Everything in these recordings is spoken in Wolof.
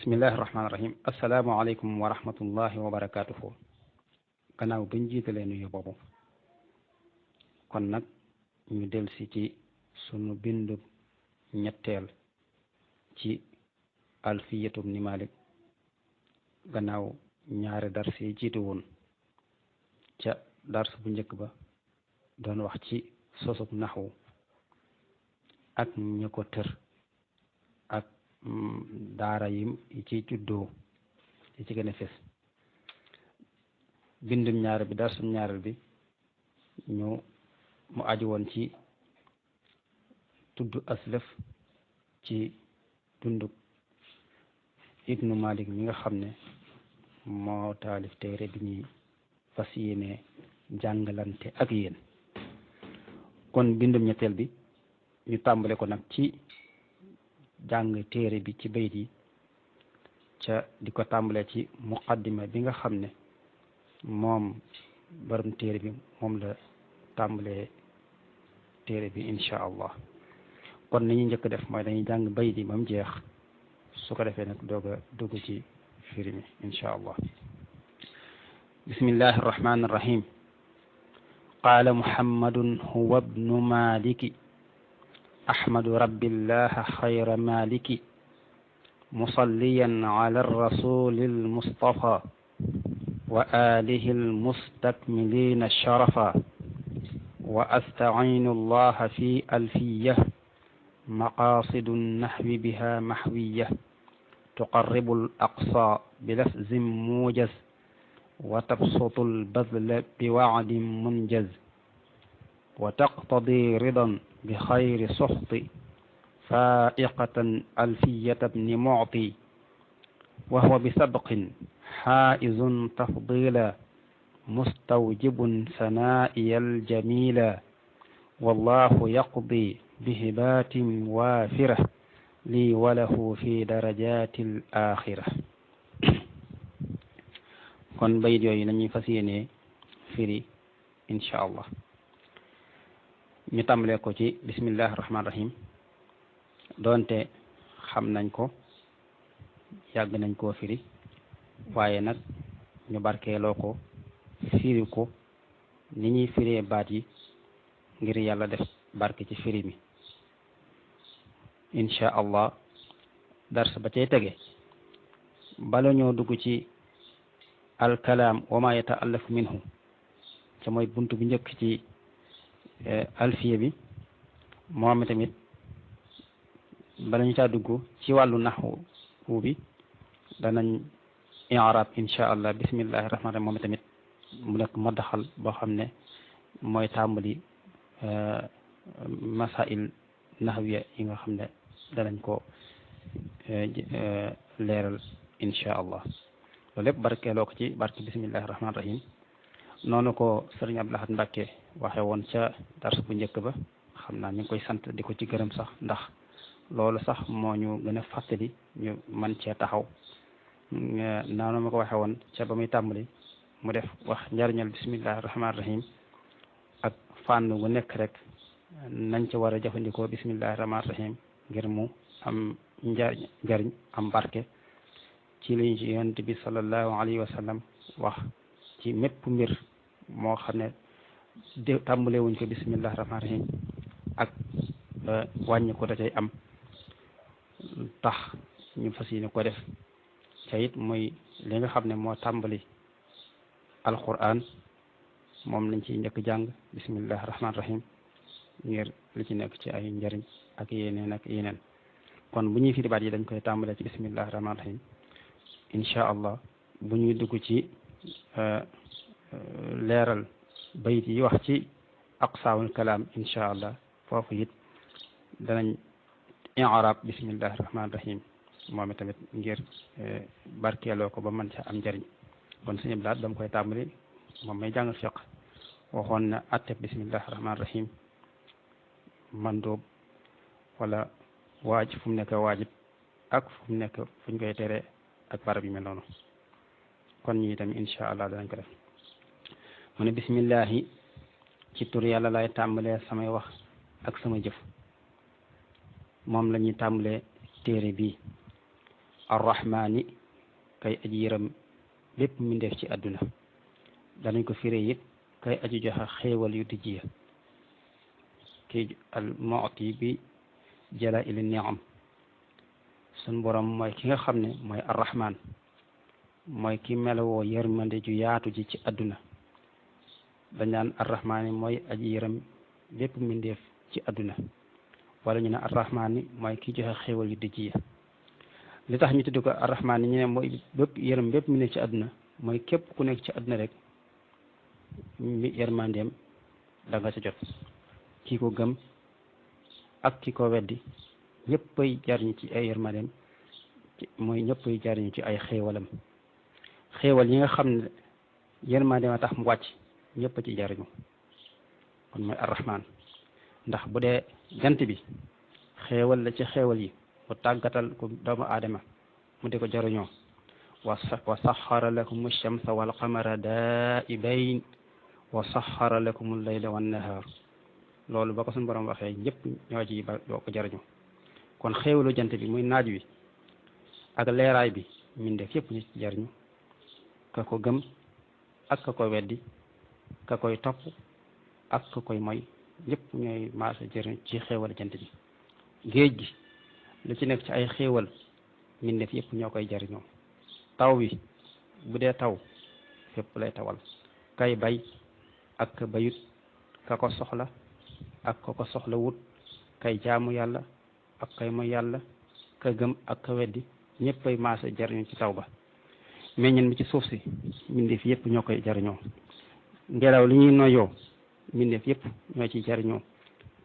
bismillahi rahmaani rahim asalaamaaleykum wa rahmatullahi wa barakaatuhu gannaaw bañ jiitalee nuyu boobu kon nag ñu delsi ci sunu bindu ñetteel ci alfiyatum ni Malik gannaaw ñaari dars yi jiitu woon ca dars bu njëkk ba doon wax ci sosub naxwu ak ña ko tër ak daara yi ci juddoo yi ci gën a fes bindum ñaareel bi darsum ñaareel bi mu aju woon ci tudd aslëf ci dundu ibnu Malik mi nga xam ne moo taalif téere bi ñuy fas yéene jàngalante ak yéen kon bindum ñetteel bi ñu tàmbale ko nag ci jàng téere bi ci bayit yi ca di ko tàmbale ci muqaddima bi nga xam ne moom borom téere bi moom la tàmbalee téere bi insha allah kon ni ñu njëkk def mooy dañuy jàng bayit yi ba mu jeex su ko defee nag doog a dugg ci firi mi insha allah bismillahi arrahmani irrahim qaala muhammadun huwa bnu maliki ahmadu rabbillaha xayra maliki musalliyan ala arrasuli almustafa wa alihi almustakmilina sharafa wa astaciinu allaha fi alfiya maqasidu nahwi biha mahwiya tuqarribu alaqsa bilafzin mujaz wa tabsutu albadla biwacdin munjaz wa taqtadi ridan بخير سخط فائقة ألفية ابن معطي وهو بسبق حائز تفضيلا مستوجب ثنائي الجميلا والله يقضي بهبات وافرة لي وله في درجات الآخرة kon bayit yooyu nañuy fas yéene firi insha allah ñu tàmbalee ko ci bismillahi rahmaani rahim doonte xam nañ ko yàgg nañ koo firi waaye nag ñu barkeeloo ko firi ko ni ñuy firee baat yi ngir yàlla def barke ci firi mi insha allah dars ba cay tege bala ñoo dugg ci alkalaam wa ma yata'allafu minhu ca mooy buntu bi njëkk ci alfiya bi moom tamit bala ñu caa dugg ci wàllu naxwu bi danañ i'rab insha allah bismillahi rahmaani rahim moom tamit mu nekk madaxal boo xam ne mooy tàmbali masail naxwiya yi nga xam ne danañ ko leeral insha allah loolu lépp barkeeloo ko ci barke bismillahi rahmaani rahim noonu ko sëriñ Abdou Lahad Mbacké waxe woon ca dars bu njëkk ba xam naa ñu ngi koy sant di ko ci gërëm sax ndax loolu sax moo ñu gën a fàttali ñu man cee taxaw noonu ma ko waxe woon ca ba muy tàmbali mu def wax njariñal bismillahi rahmaani rahim ak fànn bu nekk rek nañ ca war a jëfandikoo bismillahi rahmaani rahim ngir mu am njariñ am barke ci liñ ci yonent bi sallallahu alayhi wa sallam wax ci mépp mbir moo xam ne tàmbale wuñ ko bismillahi rahmaani rahim ak wàññi ko da cay am tax ñu fas yéene ko def ca it muy li nga xam ne moo tàmbali alquran moom lañ ciy njëkk jàng bismillahi rahmaani rahim ngir li ci nekk ci ay njariñ ak yeneen kon bu ñuy firi baat yi dañ koy tàmbale ci bismillahi rahmaani rahim insha allah bu ñuy dugg ci leeral bayit yi wax ci aqsaawul kalaam insha allah foofu it danañ i'rab bismillahi rahmaani rahim moom tamit ngir barkeeloo ko ba mën ca am njariñ kon suñu blaat dama koy tàmbali moom may jàng fiq waxoon na atteb bismillahi rahmaani rahim mandóob wala waajib fu mu nekk waajib ak fu mu nekk fuñ koy tere ak barab yi mel noonu kon ñi tamit insha allah danañ ko def mu ne bismillahi ci tur yàlla lay tàmbalee samay wax ak sama jëf moom la ñuy tàmbalee téere bii arrahmaani kay aji yërëm bépp mbindeef ci àdduna danañ ko firee it kay aji joxe xéewal yu dijj ya kii al mu'ti bi jala'il ni'am sun borom mooy ki nga xam ne mooy arrahman mooy ki melowoo yërmande ju yaatu ji ci àdduna dañ naan arrahmaani mooy aji yërëm bépp mbindeef ci àdduna wala ñu ne arrahmaani mooy ki joxe xéewal yu dijj ya li tax ñu tudd ko arrahmaani ñu ne mooy bépp yërëm bépp mbindeef ci àdduna mooy képp ku nekk ci àdduna rek yërmandeem da nga ca jot ki ko gëm ak ki ko weddi ñëppay jariñu ci ay yërmandeem mooy ñëppay jariñu ci ay xéewalam xéewal yi nga xam ne yërmandeem a tax mu wàcc ñëpp a ci jariñu kon mooy arrahman ndax bu dee jant bi xéewal la ci xéewal yi mu tàggatal ko doomu aadama mu di ko jariñoo wa saxara lakum alchamsa walqamara daa'ibayn wa saxara lakum allayla wannahaar loolu ba ko suñu borom waxee ñëpp ñoo ci doo ko jariñu kon xéewalu jant bi muy naaj wi ak leeraay bi mbindeef yëpp ñu ci jariñu ka ko gëm ak ka ko weddi ka koy topp ak ka koy moy ñëpp ñooy maasa jëriñ ci xéewal jant bi géej gi lu ci nekk ci ay xéewal mbindeef yëpp ñoo koy jariñoo taw bi bu dee taw fépp lay tawal kay bay ak ka bayut ka ko soxla ak ka ko soxla wut kay jaamu yàlla ak kay mooy yàlla ka gëm ak ka weddi ñëppay maasa jariñoo ci taw ba meññeen mi ci suuf si mbindeef yëpp ñoo koy jariñoo ngelaw li ñuy noyyoo mbindeef yëpp ñoo ci jariñoo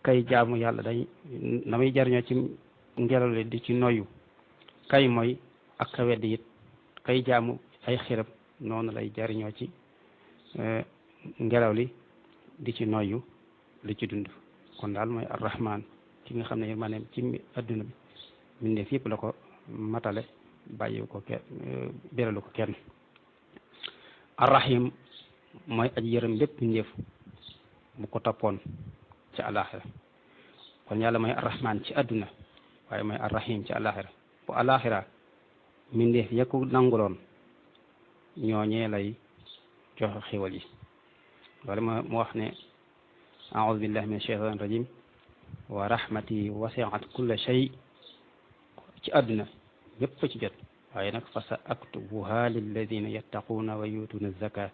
kay jaamu yàlla dañ na muy jariñoo ci ngelaw li di ci noyyu kay mooy ak ka weddi it kay jaamu ay xirab noonu lay jariñoo ci ngelaw li di ci noyyu li ci dund kon daal mooy arrahman ki nga xam ne maanaam ci adduna bi mbindeef yëpp la ko matale bàyyi ko kenn beralu ko kenn arrahim mooy aji yërëm bépp mbindeef bu ko toppoon ci alaxira kon yàlla mooy arrahman ci adduna waaye mooy arrahim ci alaxira bu alaxira mbindeef ya ko nanguloon ñooñee lay joxe xéwal yi loolu mu wax ne aoudu billahi min asheytan rajim wa rahmati wasiat kulla shay ci adduna ñëpp ci jot waaye nag fa sa aktubuha lilladina yattaquuna wa yutuuna zaka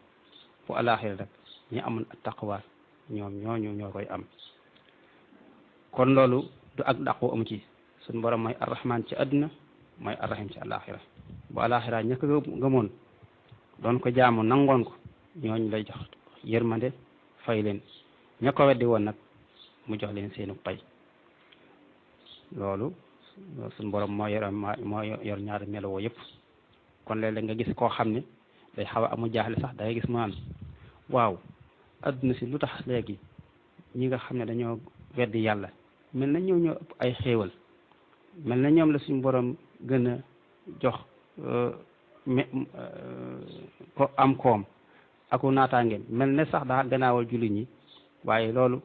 fu alaxira rek ñi amoon taqwa ñoom ñooñu ñoo koy am kon loolu du ak dàqu amu ci suñ borom mooy arrahman ci adduna mooy arrahim ci alaxira bu alaxira ña ko gëmoon doon ko jaamu nangoon ko ñooñu lay jox yërmande fay leen ña ko weddi woon nag mu jox leen seenu pay loolu suñ borom moo yor ñaari melowoo yëpp kon léeg-léeg nga gis koo xam ne day xaw a amu jaaxle sax day gis mu naan waaw adduna si lu tax léegi ñi nga xam ne dañoo weddi yàlla mel na ñoo ëpp ay xéewal mel na ñoom la suñ borom gën a jox ko am koom aku naataangeem mel ne sax daa gannaawal jullit ñi waaye loolu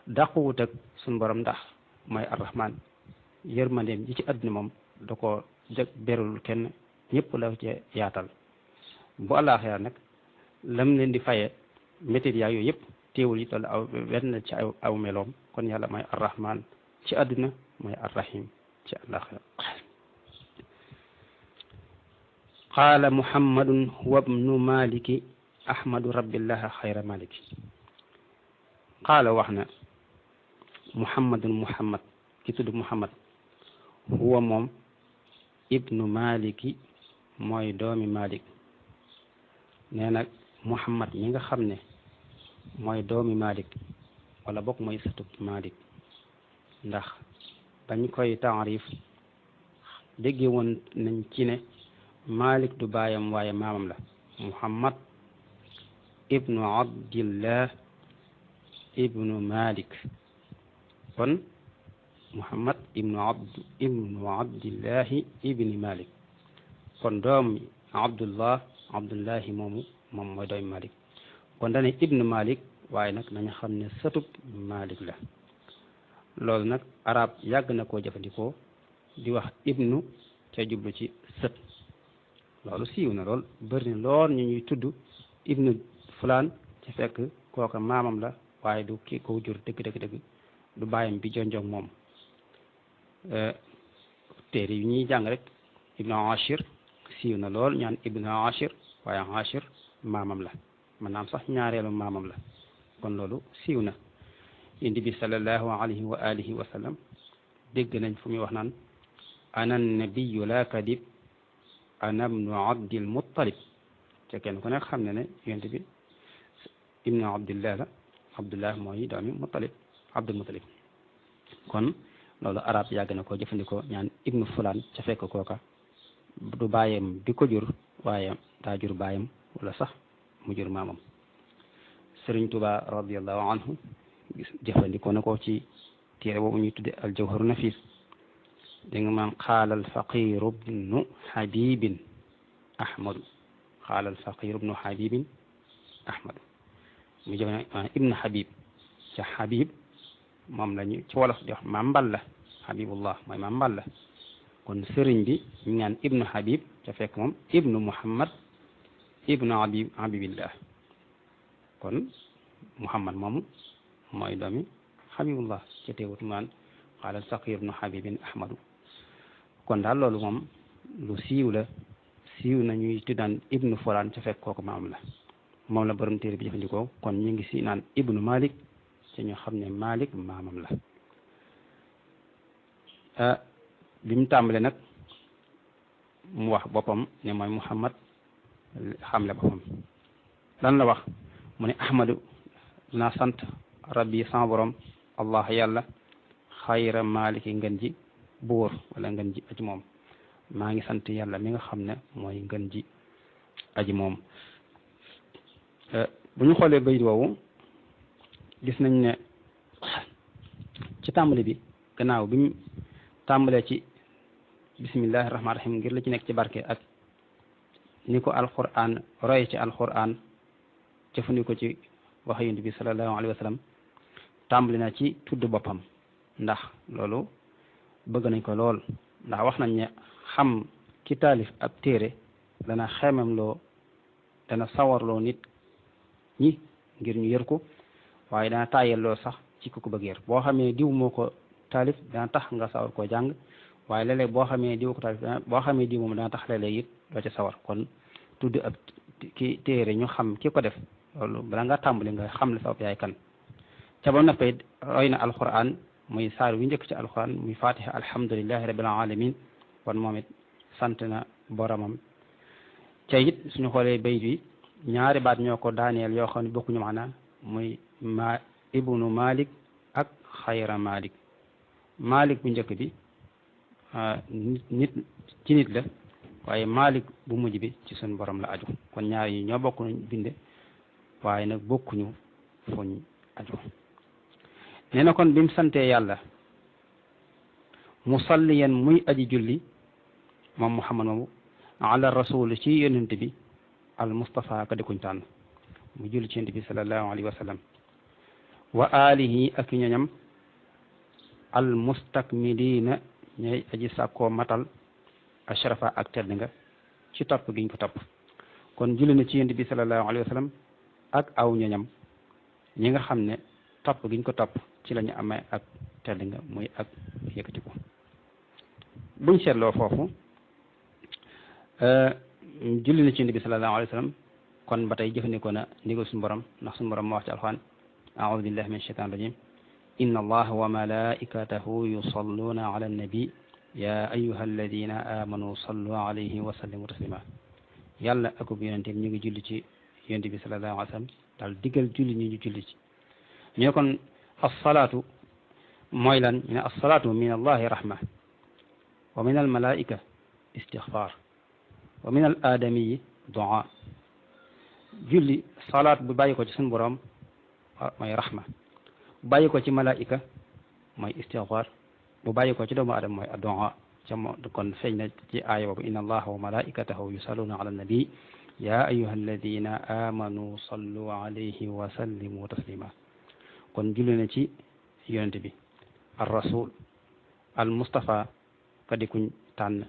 dàquwut ak suñ borom ndax mooy arrahman yërmandeem ji ci àdduna moom da ko jag berul kenn ñëpp la ci yaatal bu àllaaxira nag lam leen di faye métit yaa yooyu yëpp teewul yi toll aw benn ci aw meloom kon yàlla mooy arrahman ci àdduna mooy arrahim ci àllaaxira qaala muhammadun huwa bnu maliki ahmadu rabbillah xayra maliki qaala wax na muhammadun muhammad ki tudd muhammad huwa moom ibnu maliki mooy doomi malik nee na muhammad mi nga xam ne mooy doomi malik wala bokk mooy sëtub malik ndax bañ koy taarif dégge woon nañ ci ne malik du baayam waaye maamam la muhammad ibnu abdillah ibnu malik kon muhammad ibnu abdillahi ibni malik kon doomi abdullahi moom mooy doomi malik kon dane ibnu malik waaye nag nañu xam ne sëtub malik la loolu nag arab yàgg na koo jëfandikoo di wax ibnu ca jublu ci sët loolu siiw na lool bëri na lool ñu ñuy tudd ibnu fulaan ca fekk kooka maamam la waaye du ki ko jur dëgg du bàyyam bi jonjog moom téere yu ñuy jàng rek ibnu Ashir siiw na lool ñaan ibnu Ashir waaye Ashir maamam la maanaam sax ñaareelu maamam la kon loolu siiw na indi bi sallallahu alayhi wa alihi wa sallam dégg nañ fu muy wax naan ana nabiyu la kadib ana ibnu abdil muttalib te kenn ku nekk xam ne ne yonent bi ibnu abdillah la abdullah mooy doomi muttalib abdul muttalib kon loolu arab yàgg na ko jëfandikoo ñaan ibnu fulaan ca fekk kooka du bàyyam bi ko jur waaye daa jur bàyyam wala sax mu jur maamam Sëriñ Tuubaa radiallahu anhu jëfandikoo na ko ci téere boobu ñuy tudde al jawharu nafis da nga maam qaala al faqiru bnu habibin ahmadu qaala al faqiru bnu habibin ahmadu mu jëf ibnu habib ca habib moom lañu ci wolof di wax maam mballa habibullah mooy maam mballa kon sëriñ bi ñu naan ibnu habib ca fekk moom ibnu muhammad ibnu habibillah kon muhammad moomu mooy doomi habibullah ca teewut maan xaalal saqir ibnu habibin ahmadu kon daal loolu moom lu siiw la siiw na ñuy tuddaan ibnu fulaan ca fekk kooku maam la moom la borom téere bi jëfandikoo kon ñu ngi si naan ibnu malik ci ñu xam ne malik maamam la bi mu tàmbale nag mu wax boppam ne mooy muhammad xamle boppam lan la wax mu ne ahmadu naa sant rabbi sama borom allah yàlla xayra maliki ngën ji buur wala ngën ji aji moom maa ngi sant yàlla mi nga xam ne mooy ngën ji aji moom bu ñu xoolee bayit woowu gis nañ ne ci tàmbali bi gannaaw bi mu tàmbalee ci bismillahi rahmaani rahim ngir la ci nekk ci barke ak ni ko alquran roy ci alquran jëfandikoo ci wax yonent bi sallallahu alayhi wa sallam tàmbali na ci tudd boppam ndax loolu bëgg nañ ko lool ndax wax nañ ne xam ki taalif ab téere dana xemem loo dana sawarloo nit ñi ngir ñu yër ko waaye dana tàyyelloo sax ci ku ko bëgg yër boo xamee diw moo ko taalif dana tax nga sawar koo jàng waaye léeg-léeg boo xamee diw ko taalif boo xamee diw moom dana tax léeg-léeg it doo ca sawar kon tudd ab ki téere ñu xam ki ko def loolu bala nga tàmbali nga xam la sabab yaay kan ca ba noppee roy na alquran muy saar wi njëkk ci alquran muy fatiha alhamdulillahi rabbil alamin kon moom it sant na boromam ca it suñu xoolee bayt bi ñaari baat ñoo ko daaneel yoo xam ne bokkuñu maana muy ma ibnu malik ak xayra malik malik bu njëkk bi nit ci nit la waaye malik bu mujj bi ci suñu borom la aju kon ñaar yi ñoo bokk binde waaye nag bokkuñu fuñ aju nee na kon bi mu santee yàlla musalliyan muy aji julli moom muhammad moomu ala rasul ci yonent bi al mustafa ka di kuñ tànn mu julli ci yonent bi sallallahu alayhi wa sallam wa alihi ak ñoñam al mustakmilina ñay aji sàkkoo matal ashrafa ak tedd nga ci topp giñ ko topp kon julli na ci yonent bi sallallahu alayhi wa sallam ak aw ñoñam ñi nga xam ne topp giñ ko topp ci la ñu amee ak tedd nga muy ak yëkkatiku buñ seetloo foofu julli na ci yonent bi sallallahu alayhi wa sallam kon ba tey jëfandikoo na ndigal suñu borom ndax suñu borom moo wax ci alxuraan a'uudu billahi min shaytaan rajim inna allaha wa malaikatahu yusalluna ala annabi ya ayuha alladina amanu sallu alayhi wa sallimu taslima yàlla akub yonente ñu ngi julli ci yonent bi sallallahu alayhi wa sallam daal diggal julli ñi ñu julli ci ñu ne kon assalaatu mooy lan ñu ne assalaatu min allahi rahma wa min al malaika istixfar wa min al aadamiyi du'a julli salaat bu bàyyi ko ci suñu borom mooy rahma bu bàyyi ko ci malaika mooy istixfar bu bàyyi ko ci doomu aadama mooy du'a ca moo kon feeñ na ci aaya boobu inna allaha wa malaikatahu yusalluna ala nabi ya ayuha alladina amanu sallu alayhi wa sallimu taslima kon julli na ci yonent bi ar rasul al mustafa ka di kuñ tànn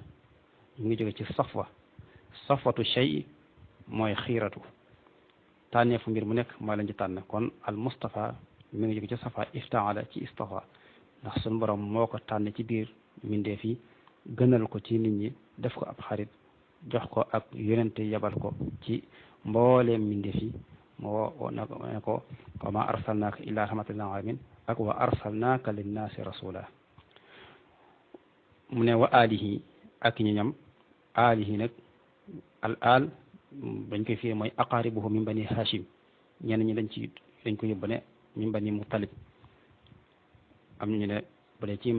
mu ngi jóge ci safwa safwatu shay mooy xiiratu tànneefu mbir mu nekk mooy lañ ci tànn kon al mustafa mi ngi jóge ci safa iftaala ci istafa ndax suñu borom moo ko tànn ci biir mbindeef yi gënal ko ci nit ñi def ko ab xarit jox ko ak yonente yabal ko ci mbooleem mbindeef yi moo ne ko wa ma arsalnaaka illa rahmatan lil alamin ak wa arsalnaaka linnaasi rasula mu ne wa alihi ak ñoñam alihi nag al al dañ koy fiyee mooy aqaribuhu min bani hashim ñenn ñi dañ ko yóbbu ne min bani mutalib am ñu ne bu dee ci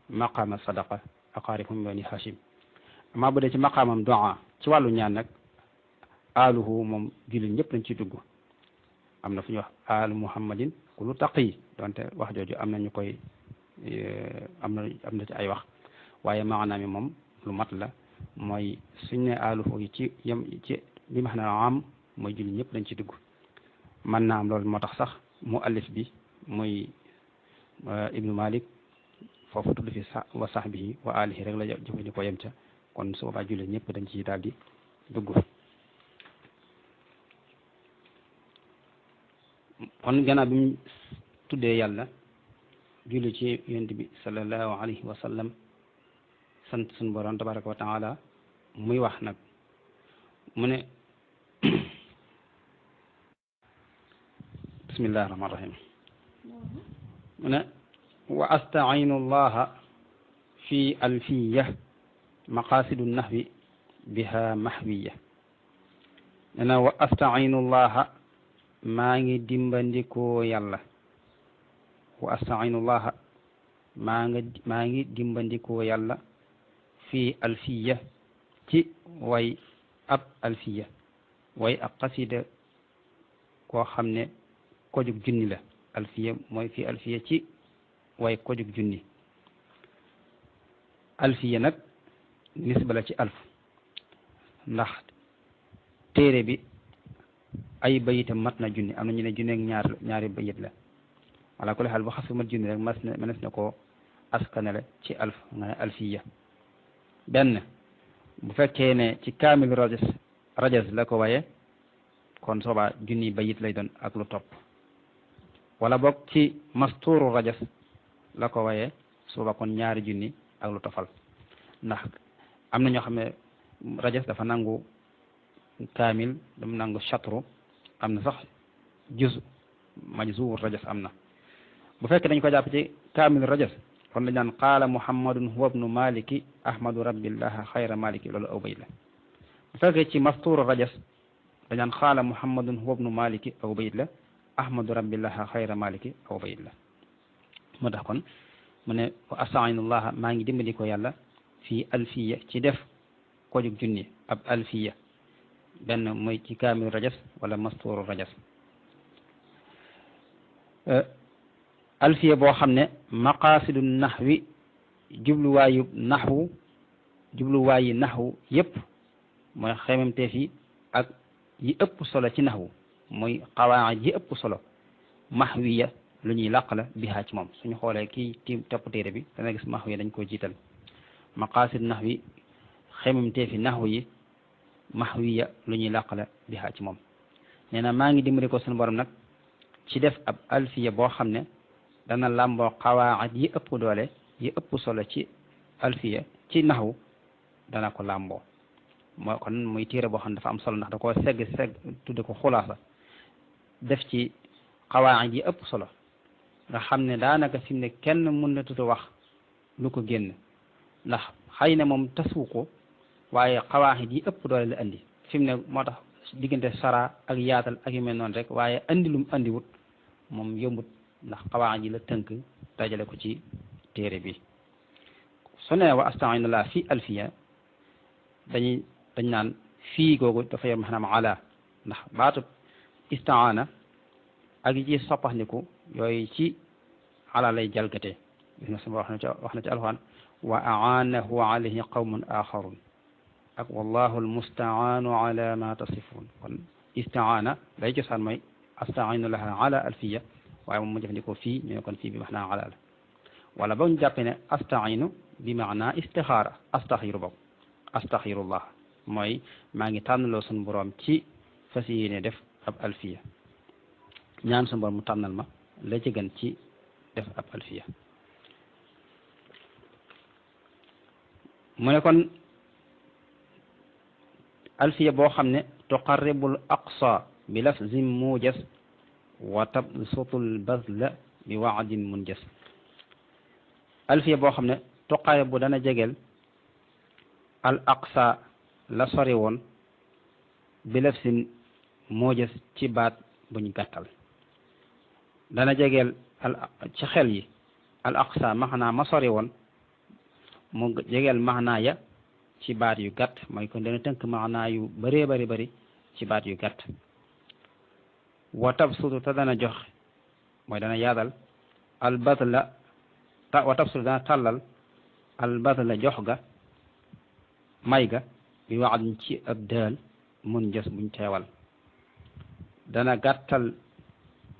maqaama sadaqa aqaribuhu min bani hashim amaa bu dee ci maqaamam doa ci wàllu ñaan nag aluhu moom jullit ñëpp lañ ciy dugg am na fu ñuy wax alu muhammadin ku lu taqi donte wax jooju am na ñu koy am na ci ay wax waaye maanaam mi moom lu mat la mooy suñ ne aluhu yi ci yem ci li ma xam ne am mooy jullit ñëpp lañ ci dugg mën naa am loolu moo tax sax mu allif bi muy ibnu malik foofu tudd fi wa sahbihi wa alihi rek la jëfandikoo yem ca kon su boobaa jullit ñëpp dañ ci daal di dugg kon gannaaw bi mu tuddee yàlla julli ci yonent bi sallallahu alayhi wa sallam sant suñu borom tabaraka wa taala muy wax nag mu ne bismillahi rahmani rahim mu ne wa astainu llaha fi alfiya maqasidu nahwi biha mahwiya nee na wa astainu llaha maa ngi dimbandikoo yàlla wa astainu llaha maa ngi dimbandikoo yàlla fii alfiya ci way ab alfiya way ab xasida koo xam ne kojug junni la alfiya mooy fii alfiya ci way kojug junni alfiya nag nisba la ci alf ndax téere bi ay bayitam mat na junni am na ñu ne junni ak ñaari bayit la wala ku le xaal bu xas fu mat junni rek mënees na koo askanale ci alf nga ne alfiya benn bu fekkee ne ci kaamil rajas la ko waye kon soobaa junni bayit lay doon ak lu topp wala boog ci mastuuru rajas la ko waye soobaa kon ñaari junni ak lu tofal ndax am na ñoo xam ne rajas dafa nangu kaamil dam nangu chatru am na sax juz majzuur rajas am na bu fekkee dañ ko jàpp ci kaamil rajas kon dañ naan qaala muhammadun huwa ibnu maliki ahmadu rabbillaha xayra maliki loolu aw bayit la bu fekkee ci mastuur rajas dañ naan qaala muhammadun huwa ibnu maliki aw bayit la ahmadu rabbillaha xayra maliki aw bayit la moo tax kon mu ne wa astainullaha maa ngi dimbali ko yàlla fii alfiya ci def ko jóg junni ab alfiya benn mooy ci kaamil rajas wala mastuuru rajas alfiya boo xam ne maqaasidu naxwi jubluwaayu naxwu yëpp mooy xememteef yi ak yi ëpp solo ci naxwu mooy xawaid yi ëpp solo maxwiya lu ñuy làq la bihaa ci moom suñu xoolee kii topp téere bi dana gis maxwiya dañ ko jiital maqaasid naxwi xememteefi naxwu yi maxwiya lu ñuy làq la bihaa ci moom nee na maa ngi dimbali ko suñu borom nag ci def ab alfiya boo xam ne dana làmboo xawaid yi ëpp doole yi ëpp solo ci alfiya ci naxwu dana ko làmboo moo kon muy téere boo xam ne dafa am solo ndax da koo segg tudde ko xulaasa def ci xawaid yi ëpp solo nga xam ne daanaka fi mu ne kenn mën na tuta wax lu ko génn ndax xëy na moom tasu ko waaye xawaid yi ëpp doole la andi fi mu ne moo tax diggante sara ak yaatal ak yu mel noonu rek waaye andi lum andi wut moom yombut ndax xawaid yi la tënk dajale ko ci téere bi su ne wa astainullah fi alfiya dañ naan fii googu dafa yor maanaam ala ndax baatu istaana ak yi ci soppaxniku yooyu ci ala lay jalgatee gis nga sama wax na ci alxuraan wa aanahu alayhi qawmun axarun ak wallahu almustaanu ala ma tasifun kon istaana lay cosaan mooy astainu laha ala alfiya waaye moom mu jëfandikoo fii ñu ne kon fii bi maanaa ala la wala ba ñu jàppee ne astainu bi maanaa istixaara astaxiru boobu astaxirullah mooy maa ngi tànnaloo suñu borom ci fas yéene def ab alfiya ñaan suñu borom mu tànnal ma la ci gën ci def ab alfiya mu ne kon alfiya boo xam ne tuqarribul aqsa bi lafzin mujas wa tabsutul bazla bi waadin munjas alfiya boo xam ne tuqarribu dana jegeel al aqsa la sori woon bi lafzin mujas ci baat buñ gàttal dana jegeel ci xel yi al aqsa maxnaa ma sori woon mu jegeel maxnaa ya ci baat yu gàtt mooy kon dana tënk maxnaa yu bëree bëri ci baat yu gàtt wa tabsutu te dana jox mooy dana yaadal albadla wa tabsutu dana tàllal albadla jox ga may ga bi waxdin ci ab dël mun jës buñ teewal dana gàttal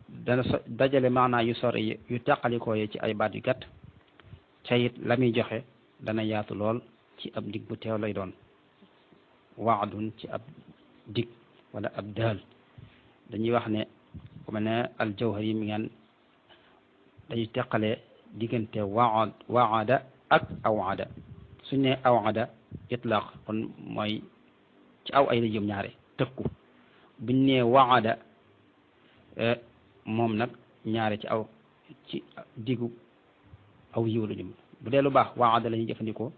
dana dajale maanaa yu sori yu teqalikoo yi ci ay baat yu gàtt ca it la muy joxe dana yaatu lool ci ab dig bu teew lay doon waadun ci ab dig wala ab dël dañuy wax ne ku mel ne aljawhari mi ngeen dañuy teqale diggante waada ak awada suñ ne awada itlaq kon mooy ci aw ay la jëm ñaare tëkku buñ ne waada moom nag ñaare ci diggu aw yiw la jëm bu dee lu baax waada la ñuy jëfandikoo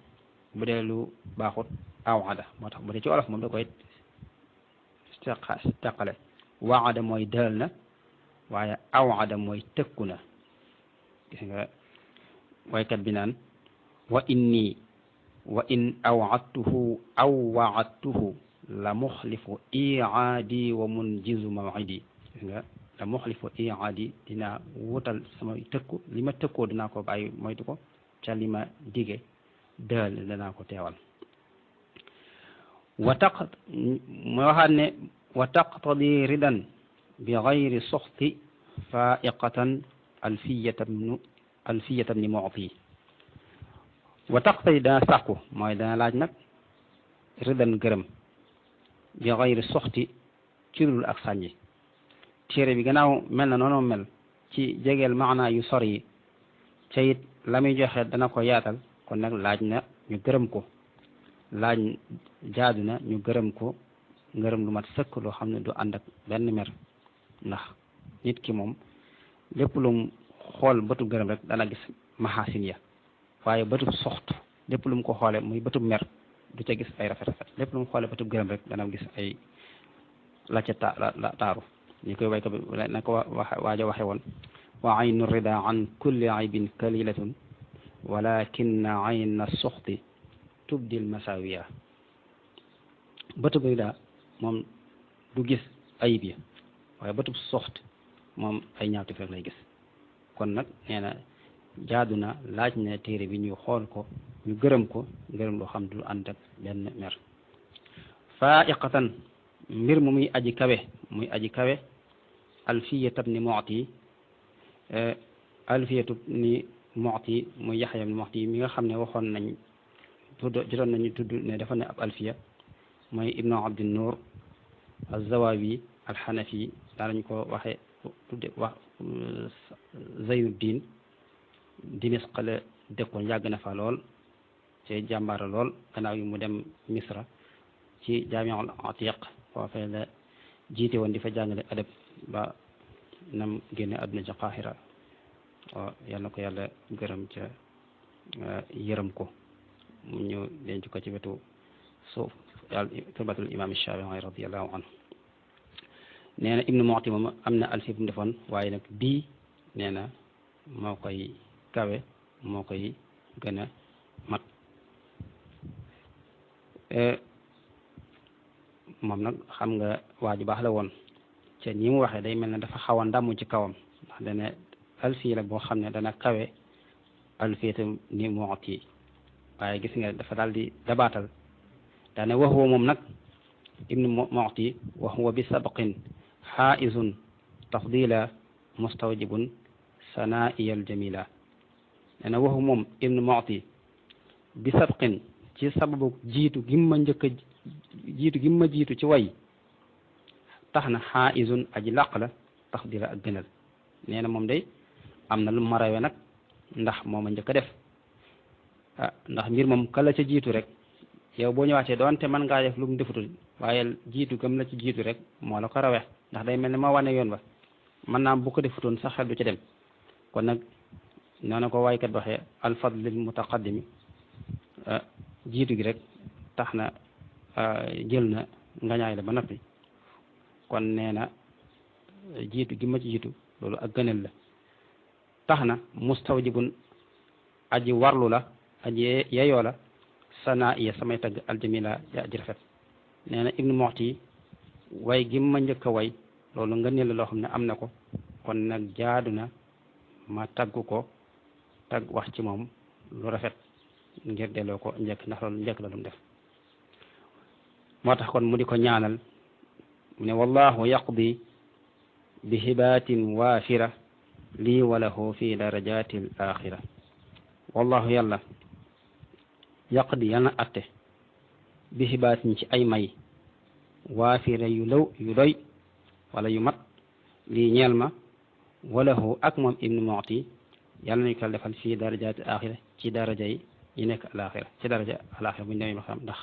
bu dee lu baaxut awada moo tax bu dee ci wolof moom da koy teqale waada mooy dël na waaye awada mooy tëkku na gis nga waykat bi naan wa inni wa in awattuhu aw waadtuhu la muxlifu iaadi wa munjizu mawidi gis nga la muxlifu iaadi dinaa wutal sama tëkku li ma tëkkoo dinaa ko bàyyi moytu ko ca li ma dige dël danaa ko teewal wa mu waxaat ne wa taqtadi ridan bi gayri soxti faiqatan alfiyatan ni muti wa taqtadi dana sàkku mooy dana laaj nag ridan gërëm bi gayri soxti ci dul ak sànji téere bi gannaaw mel na noonu mel ci jegeel maanaa yu sori yi ca it la muy joxe dana ko yaatal kon nag laaj na ñu gërëm ko laaj jaadu na ñu gërëm ko ngërëm lu mat sëkk loo xam ne du ànd ak benn mer ndax nit ki moom lépp lu mu xool bëtub gërëm rek dana gis maxaasin ya waaye bëtub soxt lépp lu mu ko xoole muy bëtub mer du ca gis ay rafet lépp lu mu xoole bëtub gërëm rek dana gis ay la ca taaru ñi koy way ko na ko waaja waxe woon wa aynu rida an kulli aybin kalilatun walakinna ayna soxti tubdil masawiya bëtub rida moom du gis ayib ya waaye bëtub soxt moom ay ñaawte fekk lay gis kon nag nee na jaadu na laaj na téere bi ñu xool ko ñu gërëm ko gërëm loo xam du ànd ak benn mer faiqatan mbir mu muy aji kawe alfiyatu ni mu'ti alfiyatu ni mu'ti muy yaxya ni mu'ti mi nga xam ne waxoon nañ jotoon nañu tudd ne dafa ne ab alfiya mooy ibnu abdi nur az-zawawi al-hanafi daanañ ko waxe tudde wax zeynuddin dimisq la dëkkoon yàgg na fa lool ci jàmbaara lool gannaaw yi mu dem misra ci jaamiul atiq foofee la jiite woon di fa jàngale adab ba nam génne àdduna ca Qahira yal na ko yàlla gërëm ca yërëm ko mu ñu denc ko ci wetu suuf yàlla turbatul imam Shaafi'i radiyallahu anhu nee na ibnu Mu'ti moom am na alfi bu mu defoon waaye nag bii nee na moo koy kawe moo koy gën a mat moom nag xam nga waa ju baax la woon ca ñi mu waxee day mel ne dafa xaw a ndamu ci kawam ndax dana alfi la boo xam ne dana kawe alfiyatu ni Mu'ti waaye gis nga dafa daal di dabaatal daane wax woo moom nag ibnu Mu'ti wa huwa bi sabqin xaa'izun tafdila mustawjibun sana'iyal jamila nee na waxu moom ibnu Mu'ti bi sabqin ci sababu jiitu gim ma njëkk a jiitu gim ma jiitu ci way tax na xaaisun aji làq la tax dira ak gënal nee na moom day am na lu ma rawe nag ndax moo ma njëkk a def ah ndax mbir moom kala ca jiitu rek yow boo ñëwaatee doonte mën ngaa def lu mu defutul waaye jiitu gëm la ci jiitu rek moo la ko rawee ndax day mel ne moo wane yoon ba mën naa bu ko defutoon sax xel du ca dem kon nag noonu ko waykat waxee alfadlil mutaqaddimi jiitu gi rek tax na jël na ngañaay la ba noppi kon nee na jiitu gi ma ci jiitu loolu ak gënal la tax na mustawjibun aji warlu la aji yeyoo la sanaa iya samay tagg aljamila ya aji rafet nee na ibnu moxti way gi ma njëkk a way loolu nga ne la loo xam ne am na ko kon nag jaadu na ma tagg ko tagg wax ci moom lu rafet ngir delloo ko njëkk ndax loolu njëkk la lu mu def moo tax kon mu di ko ñaanal mu ne wallahu yaqdi bi hibatin waafira lii walahu fi darajati l axira wallahu yàlla yaqdi yàlla na atte bi hibaatin ci ay may waafira yu law yu doy wala yu mat lii ñeel ma walahu ak moom ibnu moxti yàlla nañu ko defal fii darajati axira ci daraja yi nekk alaxira ci daraja alaxira bu ñu demee ba xam ndax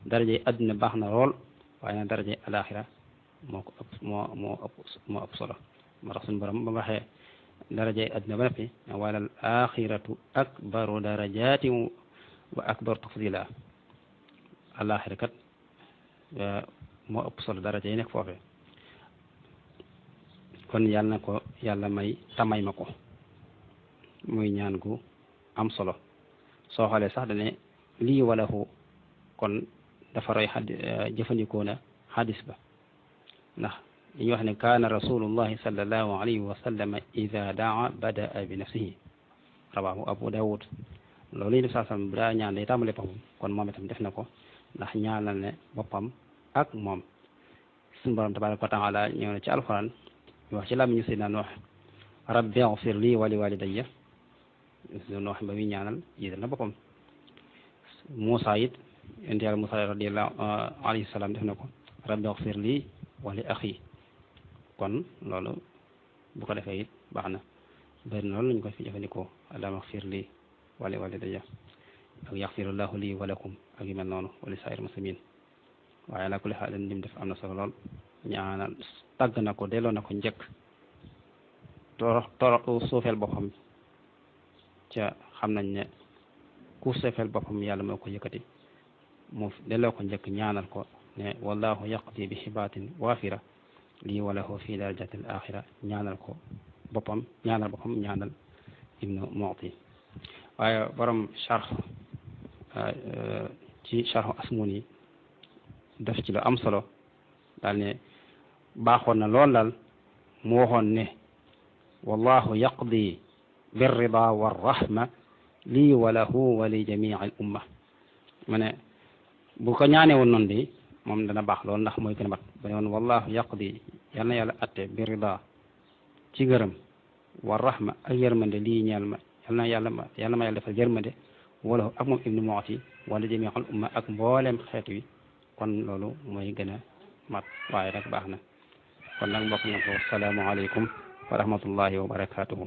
daraja yi adduna baax na lool waaye nag daraja yi alaxira moo ko ëpp moo ëpp solo moo tax suñu borom ba waxee daraja yi adduna ba noppi wala al axiratu akbaru darajati wa akbaru tafdila alaxira kat moo ëpp solo daraja yi nekk foofee kon yàlla na ko yàlla may tamay ma ko muy ñaan gu am solo soo xoolee sax dane lii walahu kon dafa roy jëfandikoo na xadis ba ndax dañuy wax ne kaana rasulullahi sallallahu alayhi wa sallam ida daa badaa bi nafsihi rawahu abu dawud loolu yi def saa sam bu daa ñaan day tàmbale boppam kon moom itam def na ko ndax ñaanal ne boppam ak moom suñu borom tabaraka wa taala ñëw na ci alquran ñu wax ci làmmiñu Seydina Nuux rabbi ighfir lii wa li walidayya Nuux ba muy ñaanal jiital na boppam Muusa it yonent yàlla Muusa radiyallahu alayhi salaam def na ko rabbi ighfir lii wa li axi kon loolu bu ko defee it baax na bëri na loolu lañu ko fi jëfandikoo allahumma ighfir lii wa li walidayya ak yaxfirullahu lii wa lakum ak yu mel noonu wa li saa'iril muslimiin waaye ala kulli haal lim def am na solo lool ñaanal tàgg na ko delloo na ko njëkk toro suufeel boppam ca xam nañ ne ku suufeel boppam yàlla moo ko yëkkati mu delloo ko njëkk ñaanal ko ne wallahu yaqdi bi xibaatin waafira lii walahu fi darajati al axira ñaanal ko boppam ñaanal ibnu mu'ti waaye borom charx ci charxu asmuni def ci lu am solo daal ne baaxoon na lool daal mu waxoon ne wallahu yaqdi birrida warrahma lii walahu wa li jamii al umma ma ne bu ko ñaanee woon noonu de moom dana baax lool ndax mooy gën a mat ba ne woon wallahu yaqdi yal na yàlla atte birrida ci gërëm warrahma ak yërmande lii ñeel ma yal na ma yàlla defal yërmande walahu ak moom ibnu mu'ti wala jamii al umma ak mboolem xeet wi kon loolu mooy gën a mat waaye nag baax na kon nag mbokk na ko salaamu aleykum wa rahmatullahi wa barakatuhu